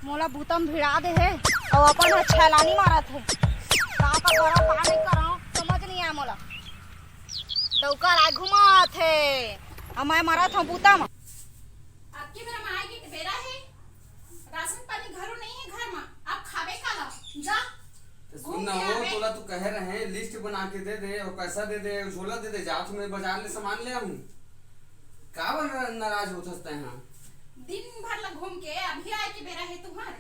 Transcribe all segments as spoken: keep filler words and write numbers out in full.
मोला बूता म भिड़ा दे हे, अउ अपन ह छैलानी मारत हे। का का करंव, का नइ करंव, समझ नइ आय मोला। डउका लाय घुमात हे, अउ मैं मरत हंव बूता म। अबकी बेरा माय के बेरा हे, राशन पानी घलो नइ हे घर म, अब खाबे काला? जा, त सुन घूम ना के हो, आबे। तोला तो कहे रहें, लिस्ट बना के दे दे अउ पैसा दे दे, झोला दे दे, जात में बजार ले सामान ले आहूं। काबर नाराज होथस तैं हा? दिन भर ला घूम के अभी आय के बेरा हे तुंहर।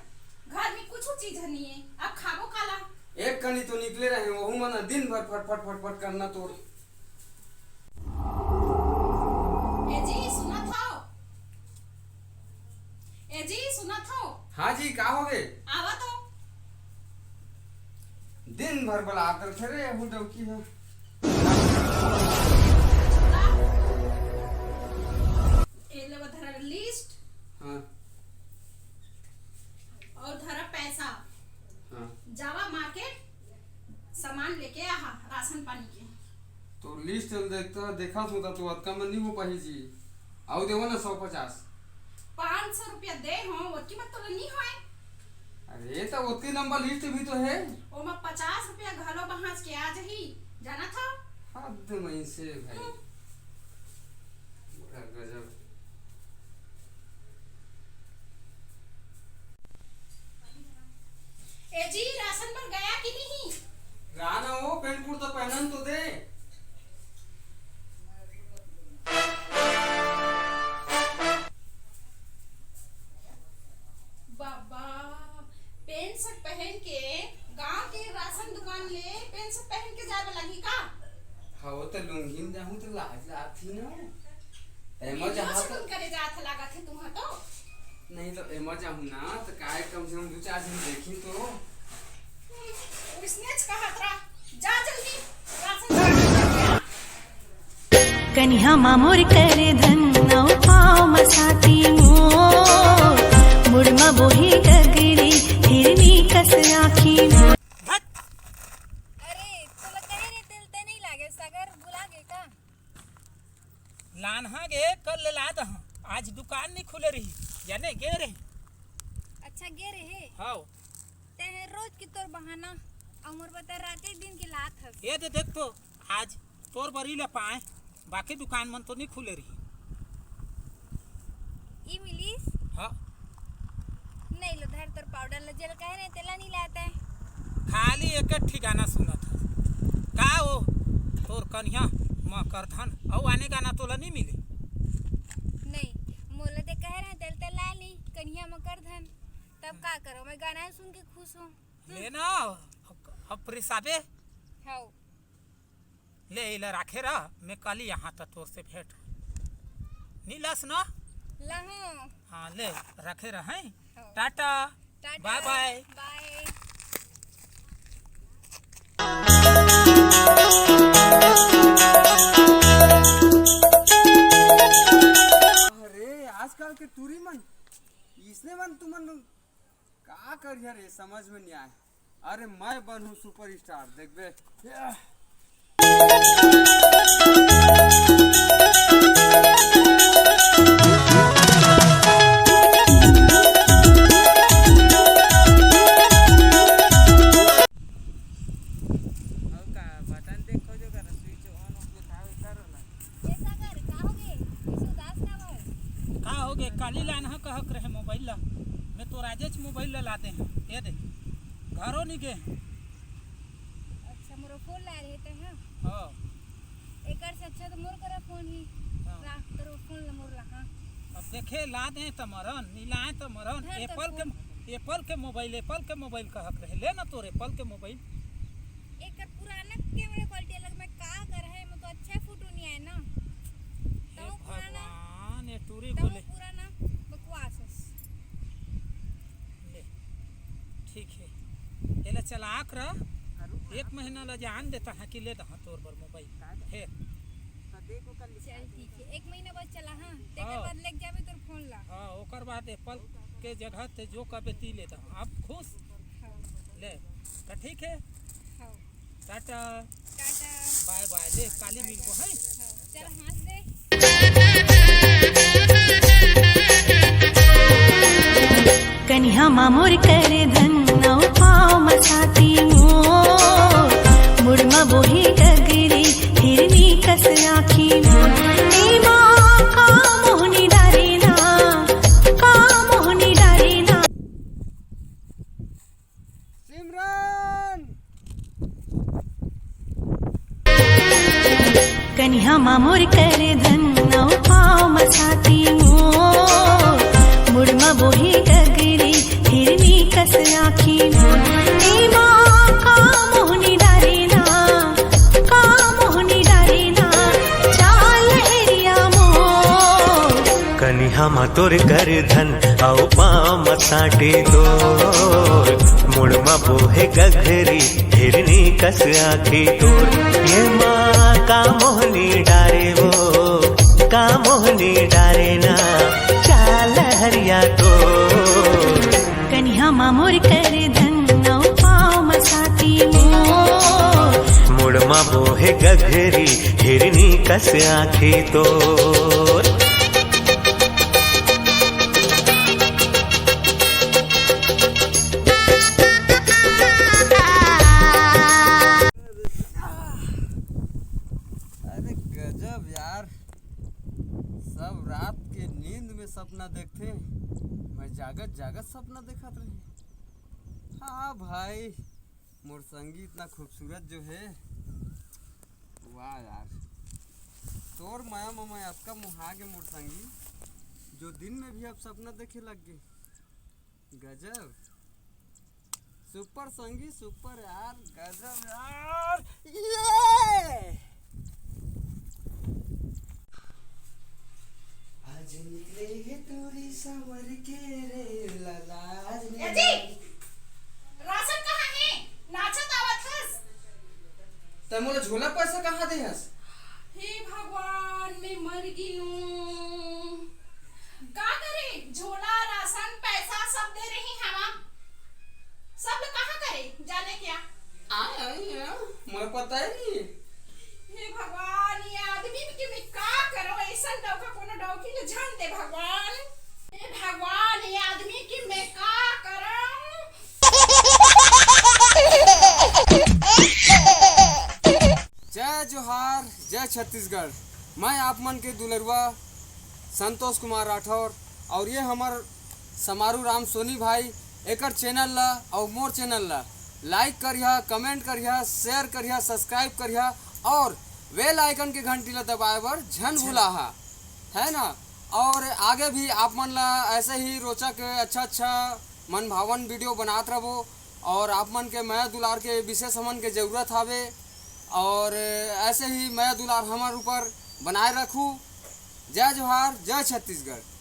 घर में कुछु चीज ह नइ हे, अब खाबो काला? एक कनी तो निकले रहें, वहू मन दिन भर फटफट फटफट करना तोर। ए जी, सुनत हव? ए जी, सुनत हव? हाँ जी, का होगे? आवा तो। दिन भर बलात रथे रे, एहू डौकी ह। ए ले वो धरा लिस्ट। हाँ। अउ धरा पैसा। हाँ। जावा मार्केट, सामान लेके आहा, राशन पानी के। तो लिस्ट ल देखता, देखत हों त तो अतका मन नइ हो पाही जी। अउ देवो ना सौ पचास। पाँच सौ रुपया दे हों, ओतकी मत तोला नइ होय। अरे, त ओतकी लंबा लिस्ट भी तो हे। ओमा पचास रुपया घलो बांच के आ जाही, जानत हव? हद मइनसे भाई। हम्म। बड़ा गजब। ए जी, राशन बर गया कि नहीं? गा ना हो, पैंट कुर्ता पहनन तो दे। बाबा, पैंट शर्ट पहन के गांव के राशन दुकान ले पैंट शर्ट पहन के जाए वाला ही का? हाँ, वो तो लुंगी में जाहूं तो लाज लागत ही ना। एमा वीडियो जहाँ शूटिंग तो करे जात लागत हे तुहा तो। नहीं तो एमा जाहूं ना, तो काय कम से कम दू चार झन देखी तो। हम्म, उसने कहत रहा, जा जल्दी, राशन दुकान। कनिहा मा मोर करे धन, अउ पाँव मा साती मोर, मुड़ मा बोहे गगरी, हिरनी कस आँखी मोर। अरे, तोला कहे रे, तेल ते नहीं लागे, सगर भुला गे का? लानहा गे, कल ले ला दहा। आज दुकान नहीं खुले रही, जाने गे रही। अच्छा, गे रहे? हाँ। ते हे रोज की तोर बहाना, अउ मोर बता राते दिन के लात हस। ये दे देख तो, आज तोर बरी ले पाए, बाकी दुकान मन तो नहीं खुले रही। ई मिलिस? हाँ। नहीं लो, धर तोर पाउडर ल जेल कहे रहे, तेला नहीं लाते। खाली एक एक ठिकाना सुनत हस। का हो, तोर कनिहा म करधन, अउ आने गाना तोला नहीं मिले? नहीं, मोला ते कहे रहे, तेल ते ला ली, कनिहा म करधन। तब का करो, मैं गाना ही सुन के खुश हूँ। ले ना, अब, अब रिसाबे। हाँ। ले, इला राखे रह, मैं कल ही यहाँ त तोर से भेंट। नीलस ना? लहूं। हाँ, ले, रखे रह, हैं? हाँ। टाटा। टाटा। बाय बाय। बाय। अरे, आजकल के टूरी मन, इसने मन तुमन का करिया रे, समझ में नहीं आए। अरे, मैं बनहूँ सुपरस्टार, देखबे। अउ का, बटन देखो जो कर, स्विच ऑन ऑफ दिखावे, करो ना। ए सागर, का होगे? अइसे उदास काबर? का होगे? काली लानहा कहक रहे मोबाइल ला। मैं तो राजेच मोबाइल ला लाते हैं। ये दे। घरो नहीं गए हैं। अच्छा, मोरो फोन ला रहे ते, हाँ? हाँ। एकर से अच्छा तो मोर करा फोन ही। हाँ। ला, तोरो फोन ला मोर ला, हाँ। अब देखे, ला दे त मरन, नहीं लाए त मरन। धर तो एप्पल के, फोन। एप्पल के मोबाइल, एप्पल के मोबाइल कहक रहे। ले ना तोर एप्पल के मोबाइल। एकर पुराना कैमरा क्वालिटी अलग, मैं का कर है, मैं तो अच्छा फोटो नहीं आए ना। हे तहु पुराना, भगवान, ये टूरी तहु बोले। पुराना बकवास है। ले, ठीक है, एला चलाक रह, एक महीना ला जान देता है कि ले दहा तोर बर मोबाइल। फिर चल ठीक है, एक महीना बाद चला, हाँ, तेकर हाँ। बाद लेके जाबे तोर फोन ला। हाँ, ओकर बाद एप्पल के जगह ते जो कबे ती ले दहा। अब खुश? हाँ। ले, तो ठीक है। हाँ। टाटा। टाटा। बाय बाय। ले, काली मिलबो, हैं? हाँ, चल, हाँस दे। कनिहा माँ मोर कर धन अउ पाँव म साटी मोर, मुड़ म बोहे गगरी हिरनी कस आँखी मोर। ए माँ का मोहनी डारे ना, का मोहनी डारे ना। सिमरन। कनिहा मा मोर कर धन अउ पाँव म साटी मोर, मुड़ म बोहे गगरी हिरनी कस आँखी मोर। ए माँ का मोहनी डारे ना, का मोहनी डारे ना, चाल लहरिया मोर। कनिहा मा तोर कर धन अउ पाँव म साटी तोर, मुड़ म बोहे गगरी हिरनी कस आँखी तोर। ए माँ का मोहनी डारे वो, का मोहनी डारे ना, चाल लहरिया तोर। कनिहा मा मोर कर धन अउ पाँव म साटी मोर, मुड़ म बोहे गगरी हिरनी कस आँखी तोर। अरे गजब यार, सब रात के नींद में सपना देखथे, मैं जागत जागत सपना देखत रहे। हाँ भाई, मोर संगी इतना खूबसूरत जो है, वाह यार, तोर मया म मैं अतका मोहा गे मोर संगी, जो दिन में भी अब सपना देखे लग गे। गजब, सुपर संगी, सुपर यार, गजब यार। ये आज निकले हे टूरी सावर के रे लाला, आज ए जी, निकले। राशन कहाँ हे? नाचत आवत हस। त मोला झोला पैसा कहाँ दे हस? हे भगवान, मैं मर गियूं। का करे? झोला, राशन, पैसा सब दे रही हवा। सब लोग कहाँ करे? जाने क्या? आ, आ, आ, मोला पता ही नहीं। हे भगवान, ये आदमी के मैं का करो? ऐसन डौका कोनो डौकी ले झन दे भगवान। हे भगवान, ये आदमी के मैं का करो? जय जोहार, जय छत्तीसगढ़। मैं आप मन के दुलरुआ संतोष कुमार राठौर, और ये हमर समारू राम सोनी भाई। एकर चैनल ला और मोर चैनल ला लाइक करिहा, कमेंट करिहा, शेयर करिहा, सब्सक्राइब करिहा और बेल आइकन के घंटी ला दबाए बर झन भुलाहा, है ना। और आगे भी आप मन ला ऐसे ही रोचक, अच्छा अच्छा, मनभावन वीडियो बनात रहबो। और आप मन के मया दुलार के विशेष हमन के जरूरत हावे, और ऐसे ही मया दुलार हमर ऊपर बनाए रखू। जय जोहार, जय छत्तीसगढ़।